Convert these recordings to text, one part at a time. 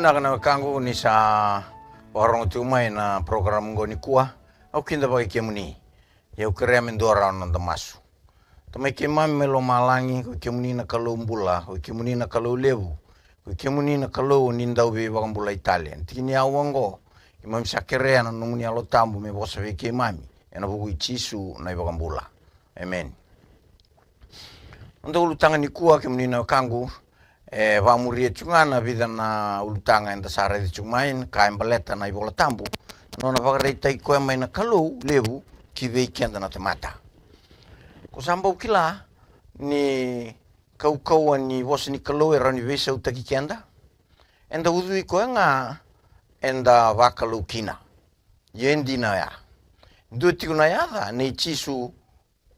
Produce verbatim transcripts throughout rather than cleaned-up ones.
Vinaka na wekaqu ni sa vakarogo tiko mai na program qo nikua. Au kidavaki kemuni. Ia au kerea me dua rawa na noda masu. Tamai keimami mai lomalagi, ko i kemuni na Kalou bula, ko i kemuni na Kalou levu, ko i kemuni na Kalou ni dau veivakabulai tale. Na tiki ni aua oqo, keimami sa kerea na nomuni Yalo Tabu me vosa vei keimami, ena vuku i Jisu na iVakabula. Emeni. Noda ulutaga nikua, kemuni na wekaqu, e vakamuria tiko ga na vica na ulutaga eda sa raica tiko mai, na ka e baleta na iVola Tabu, na nona vakaraitaki koya mai na Kalou levu ki vei keda na tamata. Ko sa bau kila ni kaukauwa ni vosa ni Kalou e rawa ni veisautaki keda? Eda ucui koya ga eda vakalou kina. Ia e dina oya. Dua tiko na yaca nei Jisu,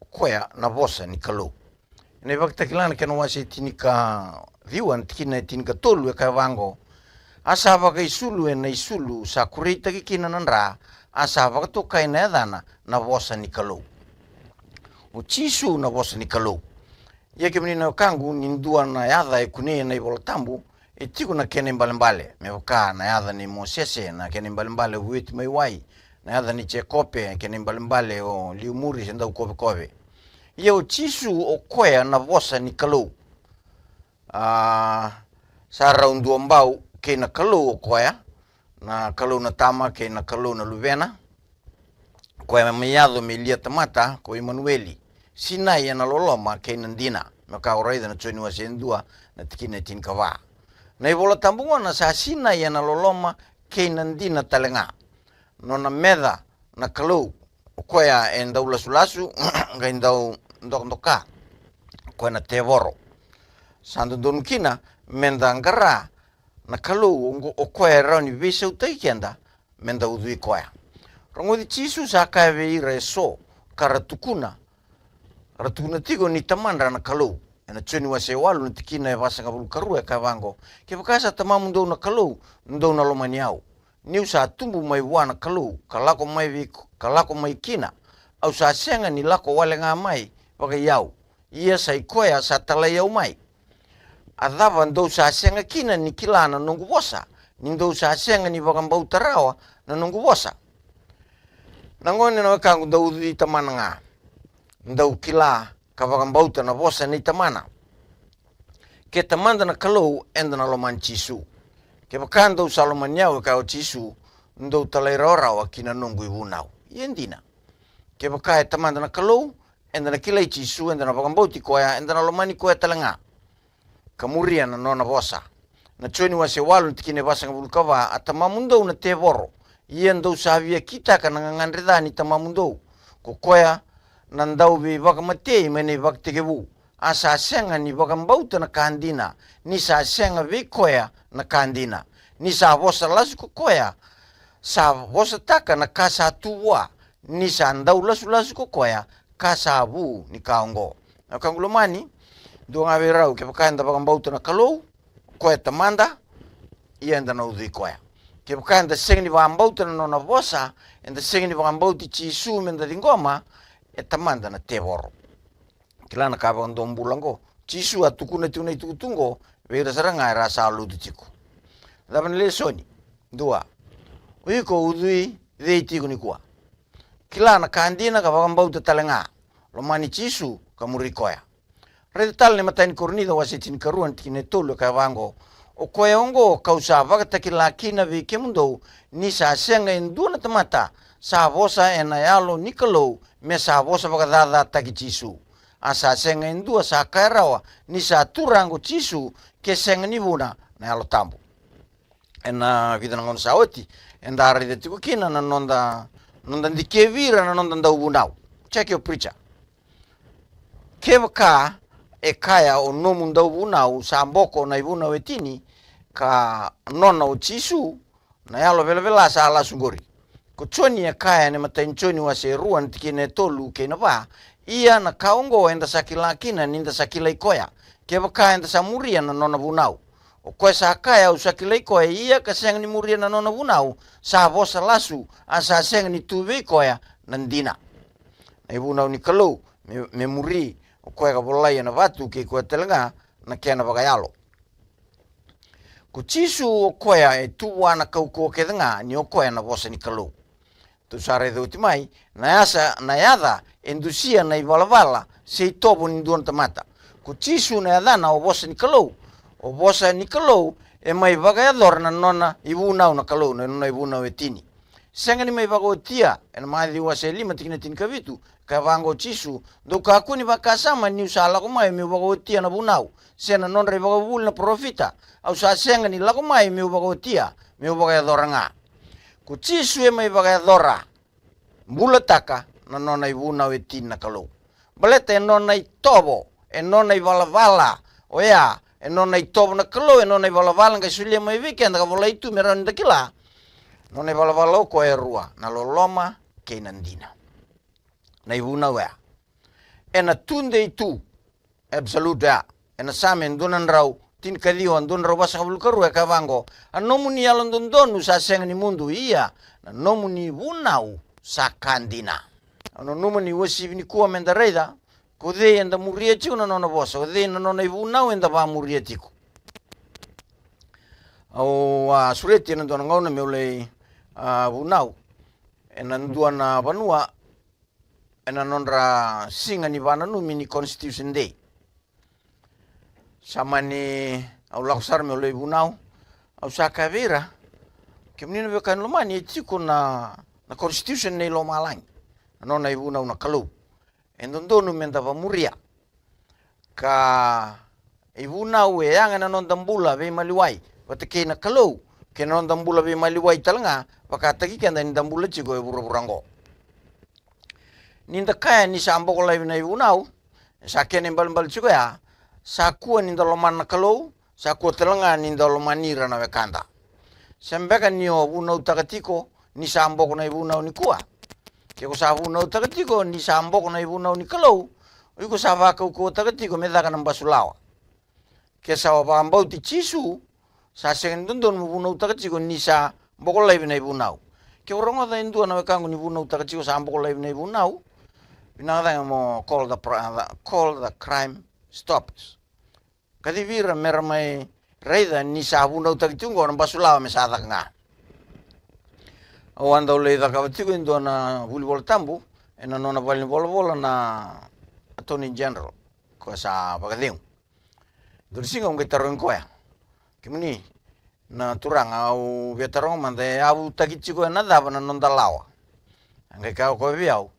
o koya na vosa ni Kalou. Ena iVakatakila na kena wase e tinikaciwa, na tikina e tinikatolu, e kaya vaqo: A sa vakaisulu ena isulu sa kureitaki kina na dra, a sa vakatokai na yacana na vosa ni Kalou. O Jisu na vosa ni Kalou. Ia kemuni na wekaqu, ni dua na yaca e kunei ena iVola Tabu, e tiko na kena ibalebale, me vaka na yaca nei Mosese, na kena ibalebale vueti mai wai, na yaca nei Jekope, na kena ibalebale o liumuri se daukovekove. Ia o Jisu o koya na vosa ni Kalou. A, sa rau duabau kei na Kalou o koya, na Kalou na Tama kei na Kalou na Luvena. Koya mai yaco me lia tamata ko Imanueli, sinai ena loloma kei na dina, me ka o raica na Joni wase e dua na tikina e tinikava. Na iVola Tabu gona sa sinai ena loloma kei na dina tale ga. Nona meca na Kalou, o koya e dau lasulasu qai dau dokadoka, o koya na tevoro. Sa dodonu kina meda qara na Kalou, o koya e rawa ni veisautaki keda, meda ucui koya. Rogoci Jisu sa kaya vei ira eso ka ra tukuna, ra tukuna tiko ni tamadra na Kalou. Ena Joni wase walu na tikina e vasagavulu karua e kaya vaqo: Kevaka sa Tamamudou na Kalou, dou na lomani au. Niu sa tubu mai vua na Kalou, ka lako mai vei, ka lako mai kina, au sa sega ni lako wale ga mai vakai au, ia sa i koya sa talai au mai. A cava dou sa sega kina ni kila na noqu vosa, ni dou sa sega ni vakabauta rawa na noqu vosa? Na gone na wekaqu, dau ucui Tamana ga, dau kila ka vakabauta na vosa nei Tamana. Ke Tamada na Kalou, eda na lomani Jisu. Kevaka dou sa lomani au, e kaya o Jisu, dou talairawarawa ki na noqu ivunau. Ia e dina. Kevaka e Tamada na Kalou, eda na kilai Jisu, eda na vakabauti koya, eda na lomani koya tale ga, ka muria na nona vosa. Na Joni wase walu na tikina e vasagavulu kava: A tamamudou na tevoro, ia dou sa via kitaka na gagadre ca ni tamamudou, ko koya na dauveivakamatei mai na ivakatekivu. A sa sega ni vakabauta na ka dina, ni sa sega vei koya na ka dina. Ni sa vosa lasu ko koya, sa vosataka na ka sa tu vua. Ni sa dau lasulasu ko koya, ka sa vu ni ka oqo. Na wekaqu lomani, dua ga vei rau, kevaka eda vakabauta na Kalou, koya e Tamada, ia eda na ucui koya. Kevaka eda sega ni vakabauta na nona vosa, eda sega ni vakabauti Jisu meda ciqoma, e tamada na tevoro. Kila na ka vakadua bula oqo. Jisu a tukuna tiko na itukutuku oqo vei ira sara ga era sa lotu tiko. Cava na lesoni? Dua. O iko ucui cei tiko nikua? Kila na ka dina ka vakabauta tale ga. Lomani Jisu ka muri koya. Raica tale na imatai ni Korinica wase tinikarua na tikina e tolu, e kaya vaqo: O koya oqo kau sa vakatakila kina vei kemudou, ni sa sega e dua na tamata sa vosa ena Yalo ni Kalou me sa vosa vakacacataki Jisu. A sa sega e dua sa kaya rawa ni sa Turaga o Jisu, ke sega ni vuna na Yalo Tabu. Ena vica na gauna sa oti, eda a raica tiko kina na noda, noda dikevi ira na noda dauvunau. Check your preacher. Kevaka e kaya o nomu dauvunau sa boko na ivunau e tini, ka nona o Jisu, na yalo velavela sa lasu qori. Ko Joni e kaya ena imatai ni Joni wase rua na tikina e tolu kei na va: Ia na ka oqo eda sa kila kina ni da sa kilai koya, kevaka eda sa muria na nona vunau. O koya sa kaya, au sa kilai koya, ia ka sega ni muria na nona vunau, sa vosa lasu, a sa sega ni tu vei koya na dina. Na ivunau ni Kalou me, me muri, o koya ka volai ena vatu kei koya tale ga na kena vakayalo. Ko Jisu o koya e tu vua na kaukauwa kece ga ni o koya na vosa ni Kalou. Tou sa raica oti mai, na yasa, na yaca e dusia na ivalavala se itovo ni dua na tamata. Ko Jisu na yacana o vosa ni Kalou. O vosa ni Kalou e mai vakayacora na nona ivunau na Kalou, na nona ivunau e tini. Sega ni mai vakaotia, ena Maciu wase e lima tikina tinikavitu, ka vaqo o Jisu, dou kakua ni vakasama niu sa lako mai meu vakaotia na vunau, se na nodra ivakavuvuli na parofita, au sa sega ni lako mai meu vakaotia, meu vakayacora ga. Ko Jisu e mai vakayacora, bulataka na nona ivunau e tini na Kalou. Baleta e nona itovo, e nona ivalavala, oya, e nona itovo na Kalou, e nona ivalavala qai solia mai vei keda ka volai tu me rawa ni da kila. Nona ivalavala o koya e rua, na loloma kei na dina. Na ivunau oya. Ena tudei tu, absolute oya. Ena Same dua na drau tinikaciwa, dua na drau vasagavulu ka rua e kaya vaqo, a nomuni yalododonu sa sega ni mudu, ia na nomuni vunau sa ka dina. Au nanuma ni uasivi nikua meda raica, ko cei eda muria tiko na nona vosa, o cei na nona ivunau eda vamuria tiko. Au a sureti ena dua na gauna meu lai a vunau ena dua na vanua ena nodra siga ni vananumi ni Constitution Day. Sa mani au lako sara meu lai vunau, au sa kaya vei ira, kemuni na veiwekani lomani, e tiko na, na Constitution nei lomalagi, na nona ivunau na Kalou. E dodonu meda vamuria. Ka ivunau e yaga ena noda bula veimaliwai vata kei na Kalou, kei na noda bula veimaliwai tale ga vakataki keda ni da bula tiko e vuravura oqo. Ni da kaya ni sa boko laivi na ivunau, sa kena ibalebale tiko ya, sa kua ni da lomana na Kalou, sa kua tale ga ni da lomani ira na wekada. Se beka ni o vunautaka tiko ni sa boko na ivunau nikua. Ke ko sa vunautaka tiko ni sa boko na ivunau ni Kalou, o iko sa vakaukauwataka tiko me caka na basulawa. Ke sa vakabauti Jisu, sa sega ni dodonu mo vunautaka tiko ni sa boko laivi na ivunau. Ke o rogoca e dua na wekaqu ni vunautaka tiko sa boko laivi na ivunau, vinaka cake mo call the, pri- the, call the Crime Stoppers. Kacivi ira mera mai raica ni sa vunautaki tiko oqo na basulawa me sa caka ga. Au a dau lai cakava tiko e dua na vuli Vola Tabu ena nona valenivolavola na Attorney General, koya sa vakacegu. Dua na siga au qai tarogi koya, kemuni na turaga, au via taroga mada, e yavutaki tiko ena cava na noda lawa? A qai kaya o koya vei au,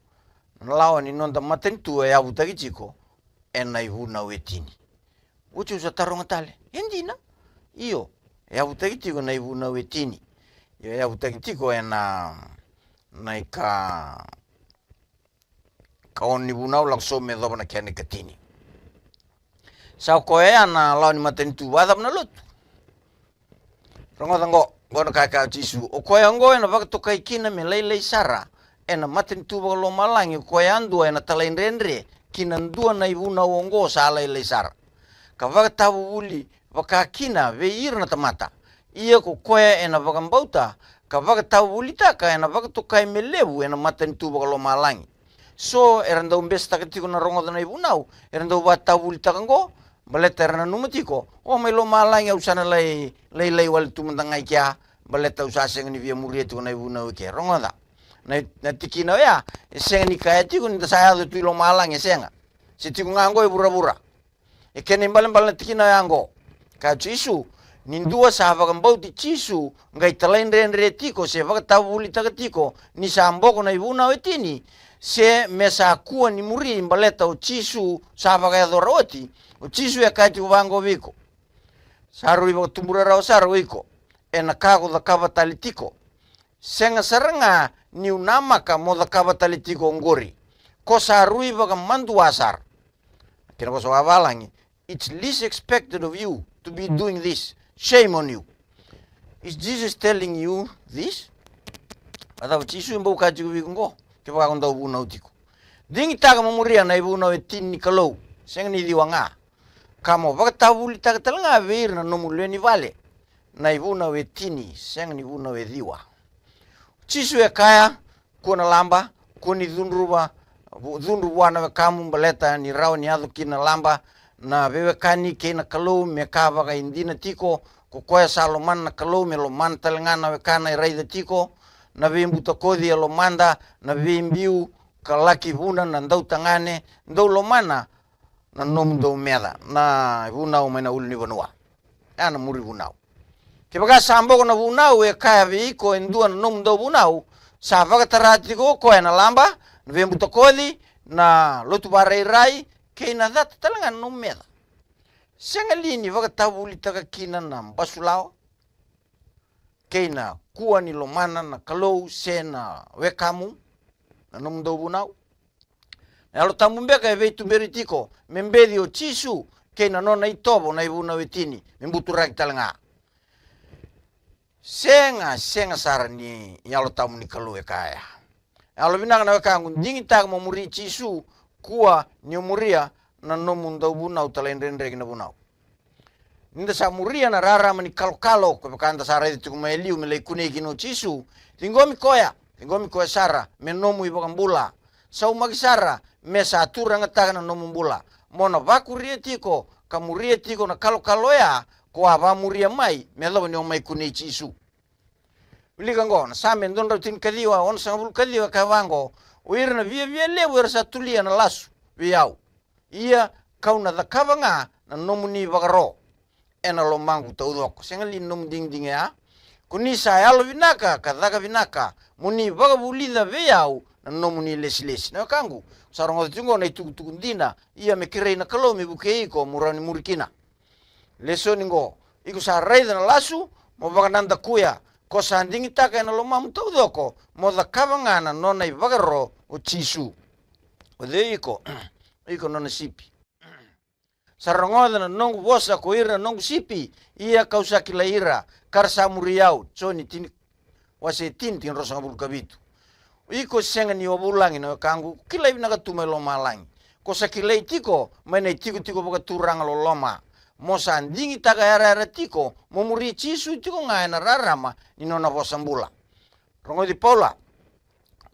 na lawa ni noda matanitu e yavutaki tiko ena ivunau e tini. Oti au sa taroga tale, e dina? Io, e yavutaki tiko ena ivunau e tini. Io, e yavutaki tiko ena, na ika, ka ono ni vunau lako sobu me yacova na kena ikatini. Sa o koya ya na lawa ni matanitu, vakacava na lotu? Rogoca oqo, oqo na ka e kaya o Jisu, o koya oqo ena vakatokai kina me lailai sara ena matanitu vakalomalagi o koya yadua ena talaidredre ki na dua na ivunau oqo sa lailai sara, ka vakatavuvuli vaka kina vei ira na tamata. Ia ko koya ena vakabauta ka vakatavuvulitaka ena vakatokai me levu ena matanitu vakalomalagi. So era dau besetaka tiko na rogoca na ivunau, era dau vakatavuvulitaka oqo, baleta era nanuma tiko, o, mai lomalagi au sa na lai, lailai wale tu mada ga i kea, baleta au sa sega ni via muria tiko na ivunau i ke. Rogoca, na, na tikina oya e sega ni kaya tiko ni da sa yaco tu i lomalagi, e sega. Se tiko ga oqo e vuravura. E kena ibalebale na tikina oya oqo. Kaya o Jisu, ni dua sa vakabauti Jisu qai talaidredre tiko se vakatavuvulitaka tiko ni sa boko na ivunau e tini, se me sa kua ni muri baleta o Jisu sa vakayacora oti, o Jisu e kaya tiko vaqo vei iko, sa rui vakatubu rarawa sara o iko ena ka ko cakava tale tiko. Sega sara ga niu namaka mo cakava tale tiko oqori. Ko sa rui vakamadua sara. Kena vosa vakavalagi, it's least expected of you to be doing this. Shame on you. Is Jesus telling you this? A cava Jisu e bau kaya tiko vei iko oqo? Kevaka ko dau vunau tiko, digitaka mo muria na ivunau e tini ni Kalou, sega ni ciwa ga. Ka mo vakatavulitaka tale ga vei ira na nomu lewe ni vale na ivunau e tini, sega ni vunau e ciwa. Jisu e kaya, kua na laba, kua ni cudruva, vu- cudru vua na wekamu baleta ni rawa ni yaco kina na laba, na veiwekani kei na Kalou me ka vakaidina tiko, Ko koya sa lomana na Kalou me lomana tale ga na wekana e raica tiko na veibutakoci e lomada, na veibiu ka laki vuna na dautagane, dou lomana na nomudou meca, na vunau mai na ulunivanua. Ya na muri vunau. Kevaka sa boko na vunau e kaya vei iko e dua na nomudou vunau, sa vakatara tiko o koya na laba, na veibutakoci, na lotu vakarairai, kei na cata tale ga na nomu meca. Sega li ni vakatavulitaka kina na basulawa kei na kua ni lomana na Kalou se na wekamu na nomudou vunau? Na Yalo Tabu beka e veituberi tiko me beci o Jisu kei na nona itovo na ivunau e tini me buturaki tale ga? Sega, sega sara ni Yalo Tabu ni Kalou e kaya. Yalo vinaka na wekaqu, digitaka mo muri Jisu, kua ni o muria na nomu dauvunau talaidredre ki na vunau. Ni da sa muria na rarama ni kalokalo, ko vaka da sa raica tiko mai e liu me lai kunei kina o Jisu, ciqomi koya, ciqomi koya sara me nomu iVakabula. Saumaki sara me sa turagataka na nomu bula. Mo na vakuria tiko ka muria tiko na kalokalo oya ko a vamuria mai me yacova ni o mai kunei Jisu. Wilika oqo na Same dua na drau tinikaciwa, onosagavulu kaciwa, e kaya vaqo: O ira na viavia levu era sa tulia na lasu vei au, ia kau na cakava ga na nomuni vakaro ena lomaqu taucoko. Sega li ni nomu digidigi ya? Ko ni sa yalovinaka ka caka vinaka, mo ni vakavulica vei au na nomuni lesilesi. Na wekaqu, sa rogoca tiko oqo na itukutuku dina, ia me kerei na Kalou me vukei iko mo rawa ni muri kina. Lesoni qo: iko sa raica na lasu, mo vakanadakuya. Ko sa digitaka ena lomamu taucoko, mo cakava ga na nona ivakaro o Jisu. O cei iko? Iko nona sipi. Sa rogoca na noqu vosa ko ira na noqu sipi, ia kau sa kilai ira, ka ra sa muri au. Joni tini, wase tini, tikina ruasagavulu ka vitu. Iko sega ni o vulagi na wekaqu, ko kilai vinaka tu mai lomalagi. Ko sa kilai tiko mai na itikotiko vakaturaga loloma. Mo sa digitaka yarayara tiko, mo muri Jisu tiko ga ena rarama ni nona vosa bula. Rogoci Paula.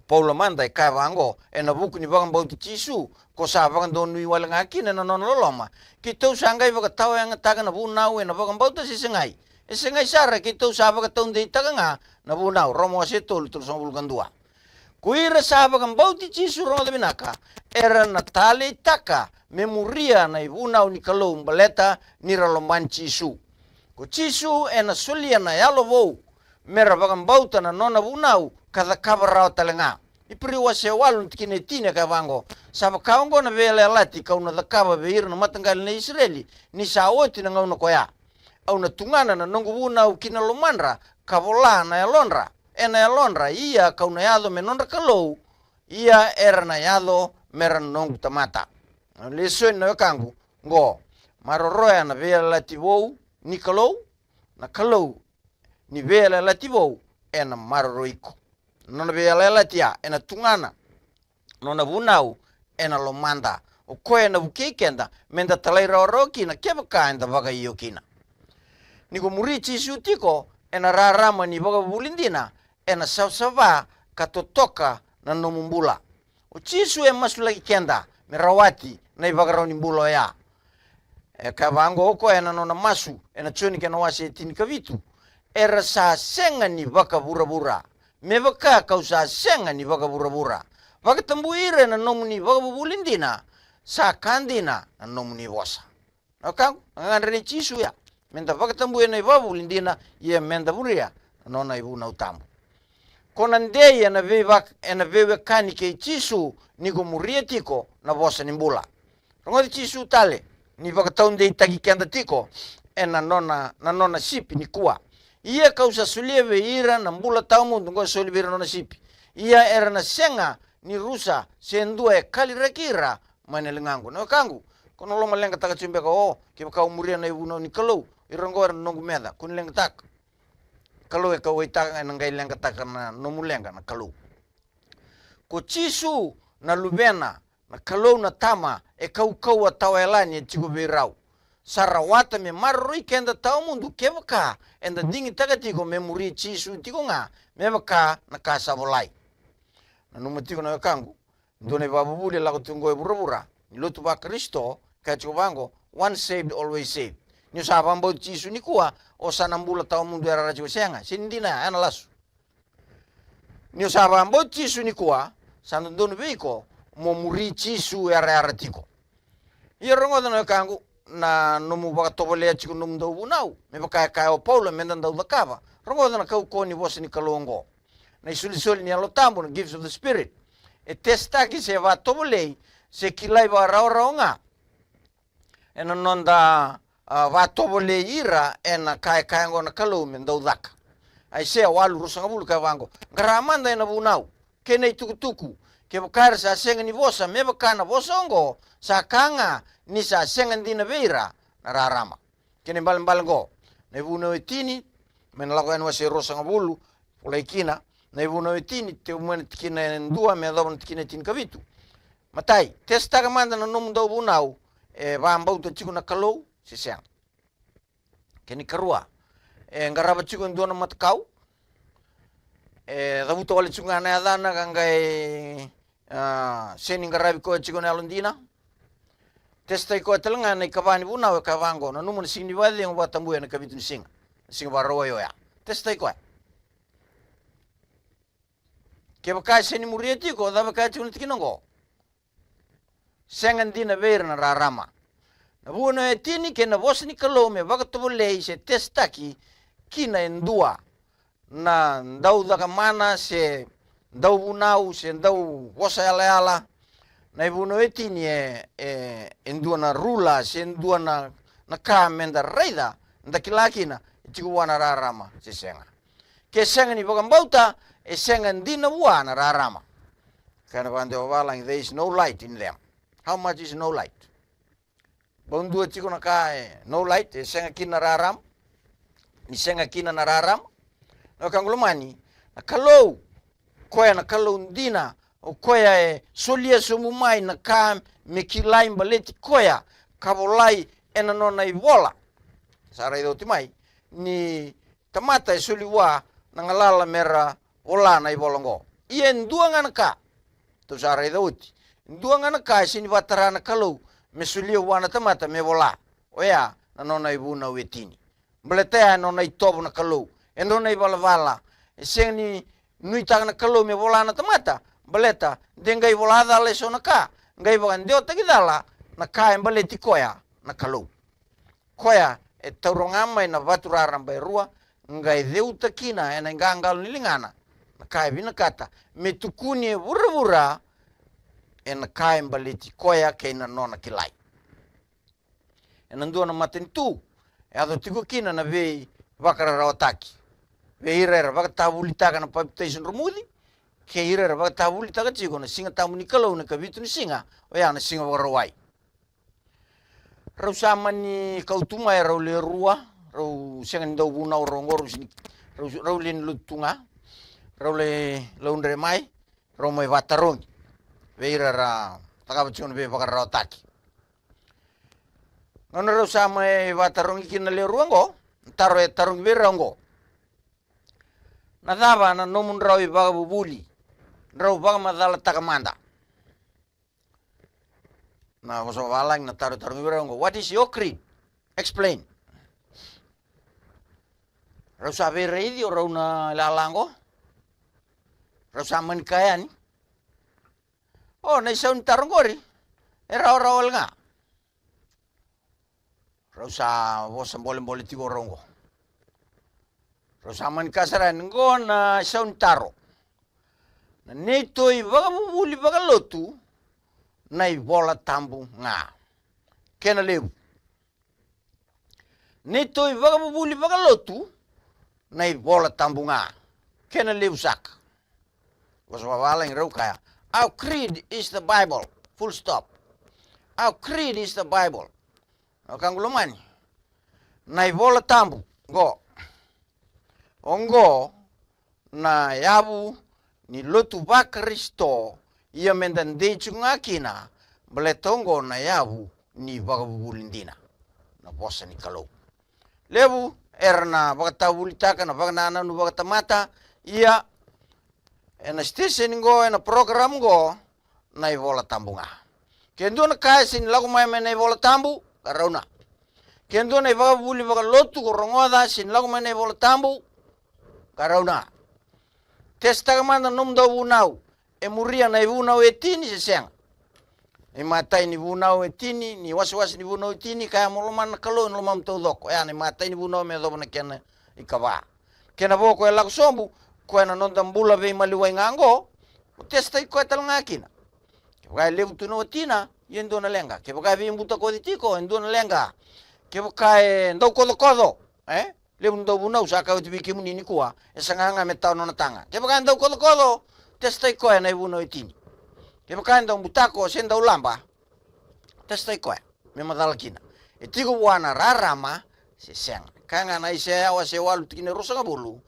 Paula mada e kaya vaqo, ena vuku ni vakabauti Jisu, ko sa vakadonui wale ga kina ena nona loloma. Keitou sa qai vakatawayagataka na vunau ena vakabauta se segai? E segai sara, keitou sa vakataudeitaka ga na vunau. Roma wase tolu, tolusagavulu ka dua. Ko ira sa vakabauti Jisu, rogoca vinaka, era na taleitaka me muria na ivunau ni Kalou baleta ni ra lomani Jisu. Ko Jisu ena solia na yalo vou me ra vakabauta na nona vunau ka cakava rawa tale ga. Iperiu wase walu na tikina e tini e kaya vaqo: Sa vaka oqo na veiyalayalati kau na cakava vei ira na mataqali na Isireli ni sa oti na gauna ko ya. Au na tugana na noqu vunau ki na lomadra ka vola na yalodra ena yalodra, ia kau na yaco me nodra Kalou, ia era na yaco me ra noqu tamata. Na lesoni na wekaqu, qo maroroya na veiyalayalati vou ni Kalou. Na Kalou ni veiyalayalati vou ena maroroi iko. Na nona veiyalayalati ya ena tugana na nona vunau ena lomada. O koya ena vukei keda meda talairawarawa kina kevaka eda vakaio kina. Ni ko muri Jisu tiko ena rarama ni vakavuvuli dina, ena savasava ka totoka na nomu bula. O Jisu e masulaki keda me rawati na ivakarau ni bula oya. E kaya vaqo o koya ena nona masu ena Joni kena wase e tinikavitu: Era sa sega ni vakavuravura, me vaka kau sa sega ni vakavuravura. Vakatabui ira ena nomuni vakavuvuli dina, sa ka dina na nomuni vosa. Na wekaqu, na gagadre nei Jisu ya, meda vakatabui ena ivakavuvuli dina, ia meda muria na nona ivunau tabu. Ko na dei ena veivak-, ena veiwekani kei Jisu ni ko muria tiko na vosa ni bula. Rogoci Jisu tale ni vakataudeitaki keda tiko ena nona, na nona sipi nikua. Ia kau sa solia vei ira na bula tawamudu, qo e soli vei ira na nona sipi. Ia era na sega ni rusa se dua e kaliraki ira mai na ligaqu. Na wekaqu, ko na lomaleqataka tiko beka, o, kevaka au muria na ivunau ni Kalou, ira oqo era na noqu meca. Ko ni leqataka. Kalou e kauwaitaka, ena qai leqataka na nomu leqa na Kalou. Ko Jisu na Luvena, na Kalou na Tama e kaukauwa tawayalani e tiko vei rau. Sa rawata me maroroi keda tawamudu kevaka eda digitaka tiko me muri Jisu tiko ga, me vaka na ka sa volai. Nanuma tiko na wekaqu, dua na ivakavuvuli e lako tiko oqo e vuravura ni lotu vaKarisito, kaya tiko vaqo: Once saved, always saved. Ni o sa vakabauti Jisu nikua, o sa na bula tawamudu e rara tiko, sega, sega ni dina ya, ya na lasu. Ni o sa vakabauti Jisu nikua, sa dodonu vei iko mo muri Jisu e rara tiko. Ia rogoca na wekaqu, na nomu vakatovolea tiko nomu dauvunau, me vaka e kaya o Paula meda dau cakava. Rogoca na kaukauwa ni vosa ni Kalou oqo. Na isolisoli ni Yalo Tabu, na gifts of the Spirit, e tesitaki se vakatovolei se kilai vakarawarawa ga ena noda, a, vakatovolei ira ena ka e kaya oqo na Kalou me dau caka. Aisea walu ruasagavulu kaya vaqo: Qara mada ena vunau kei na itukutuku, kevaka era sa sega ni vosa me vaka na vosa oqo, sa ka ga ni sa sega dina vei ira na rarama. Kena ibalebale oqo, na ivunau e tini, mai na Lako Yani wase ruasagavulu, volai kina, na ivunau e tini, tekivu mai na tikina e dua me yacova na tikina e tinikavitu. Matai, tesitaka mada na nomu dauvunau, e vakabauta tiko na Kalou se sega. Kena ikarua, e qarava tiko e dua na matakau, e cavuta wale tiko ga na yacana ka qai, a, sega ni qaravi koya tiko na yalodina. Tesitaki koya tale ga na ikava ni vunau, e kaya vaqo: Nanuma na siga ni vakacegu vakatabuya ena ikavitu ni siga, na siga Vakarauwai oya. Tesitaki koya. Kevaka e sega ni muria tiko, cava e kaya tiko na tikina oqo? Sega dina vei ira na rarama. Na vunau e tini kei na vosa ni Kalou me vakatovolei se tesitaki kina e dua na daucakamana se dauvunau se dauvosa yalayala. Na ivunau e tini e, e, e dua na rula se dua na, na ka meda raica, da kila kina e tiko vua na rarama se sega. Ke sega ni vakabauta, e sega dina vua na rarama. Kaya na vakadewa vavalagi, there is no light in them. How much is no light? Bau dua tiko na ka e no light, e sega kina na rarama. Ni sega kina na rarama, na wekaqu lomani, na Kalou, koya na Kalou dina, o koya e solia sobu mai na ka me kilai baleti koya ka volai ena nona ivola. Sa raica oti mai ni tamata e soli vua na galala me ra vola na ivola oqo. Ia e dua ga na ka, tou sa raica oti, e dua ga na ka e sega ni vakatara na Kalou me solia vua na tamata me vola, oya na nona ivunau e tini. Baleta ya e nona itovo na Kalou, e nona ivalavala. E sega ni nuitaka na Kalou me vola na tamata, baleta de qai vola cala eso na ka, qai vakadewataki cala na ka e baleti koya na Kalou. Koya e taura ga mai na vatu raraba e rua, qai ceuta kina ena iqaqalo ni ligana na ka e vinakata me tukuni e vuravura, ena ka e baleti koya kei na nona kilai. Ena dua na matanitu e yaco tiko kina na veivakararawataki vei ira era vakatavulitaka na papitaiso dromuci kei ira era vakatavulitaka tiko na Siga Tabu ni Kalou na ikavitu ni siga, oya na Siga Vakarauwai. Rau sa mani kau tu mai rau lewe rua, rau sega ni dau vunau rau oqo, rau sega ni, rau, rau lewe ni lotu tu ga, rau lai laudre mai, rau mai vakatarogi vei ira ra cakava tiko na veivakararawataki. Gauna rau sa mai vakatarogi kina na lewe rua oqo, na taro e tarogi vei rau oqo: Na cava na nomudrau ivakavuvuli? Drau vakamacalataka mada. Na vosa vavalagi na taro e tarogi vei rau oqo: What is your creed? Explain. Rau sa veiraici o rau na ilala oqo. Rau sa mani kaya yani: O, na isau ni taro oqori e rawarawa wale ga. Rau sa vosa bolebole tiko o rau oqo. Rau sa mani kaya sara yani: Oqo na isau ni taro. Na neitou ivakavuvuli vakalotu na iVola Tabu ga. Kena levu. Neitou ivakavuvuli vakalotu na iVola Tabu ga. Kena levu saka. Vosa vavalagi rau kaya: Our creed is the Bible. Full stop. Our creed is the Bible. Na wekaqu lomani, na iVola Tabu oqo, oqo na yavu ni lotu vaKarisito, ia meda dei tiko ga kina, baleta oqo na yavu ni vakavuvuli dina, na vosa ni Kalou. Levu era na vakatavulitaka na vakanananu vakatamata, ia ena station oqo, ena program oqo, na iVola Tabu ga. Ke dua na ka e sega ni lako mai mai na iVola Tabu, qarauna. Ke dua na ivakavuvuli vakalotu ko rogoca se ni lako mai na iVola Tabu, qarauna. Tesitaka mada na nomu dauvunau. E muria na ivunau e tini se sega? Na imatai ni vunau e tini, ni wasewase ni vunau e tini, kaya mo lomana na Kalou ena lomamu taucoko. Oya na imatai ni vunau me yacova na kena ikava. Kena vo ko e lako sobu, ko e na noda bula veimaliwai ga oqo, mo tesitaki koya tale ga kina. Kevaka e levu tu na watina, ia e dua na leqa. Kevaka e veibutakoci tiko, e dua na leqa. Kevaka e dau kocokoco, e levu na dauvunau sa kaya oti vei kemuni nikua, e saga ga me tawa na nona taga. Kevaka e dau kocokoco, tesitaki koya na ivunau e tini. Kevaka e dau butako se dau laba, tesitaki koya me macala kina. E tiko vua na rarama se sega. Kaya ga na Aisea wase walu tikina e ruasagavulu.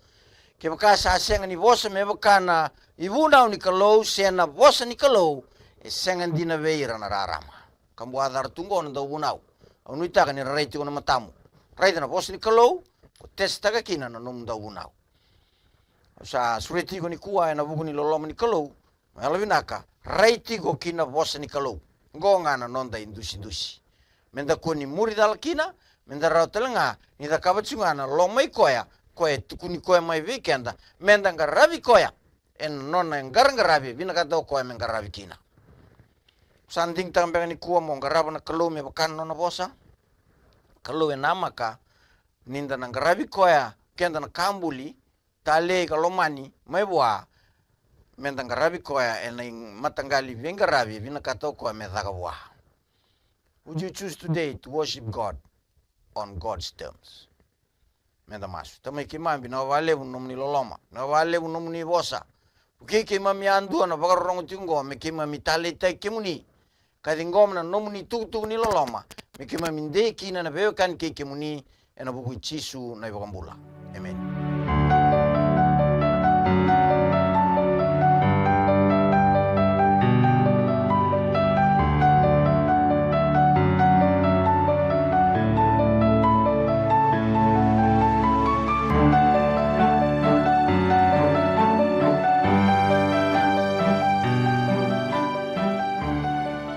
Kevaka sa sega ni vosa me vaka na ivunau ni Kalou se na vosa ni Kalou, e sega dina vei ira na rarama. Ka bua cara tu oqo na dauvunau. Au nuitaka ni ra rai tiko na matamu. Raica na vosa ni Kalou, ko tesitaka kina na nomu dauvunau. Au sa sureti iko nikua ena vuku ni loloma ni Kalou, mo yalovinaka, rai tiko ki na vosa ni Kalou. Oqo ga na noda idusidusi. Meda kua ni muri cala kina, meda rawa tale ga ni cakava tiko ga na loma i koya, koya e tukuni koya mai vei keda, meda qaravi koya ena nona qaraqaravi e vinakata o koya me qaravi kina. Sa digitaka beka nikua mo qarava na Kalou me vaka na nona vosa? Kalou e namaka nida na qaravi koya, keda na ka buli, talei ka lomani mai vua, meda qaravi koya ena imataqali veiqaravi e vinakata o koya me caka vua. Would you choose today to worship God on God's terms? Meda masu. Tamai keimami, vinaka vakalevu na nomuni loloma, vinaka vakalevu na nomuni vosa. Vukei keimami yadua na vakarorogo tiko oqo me keimami taleitaki kemuni, ka ciqoma na nomuni tukutuku ni loloma, me keimami dei kina na veiwekani kei kemuni, ena vuku i Jisu na iVakabula. Emeni.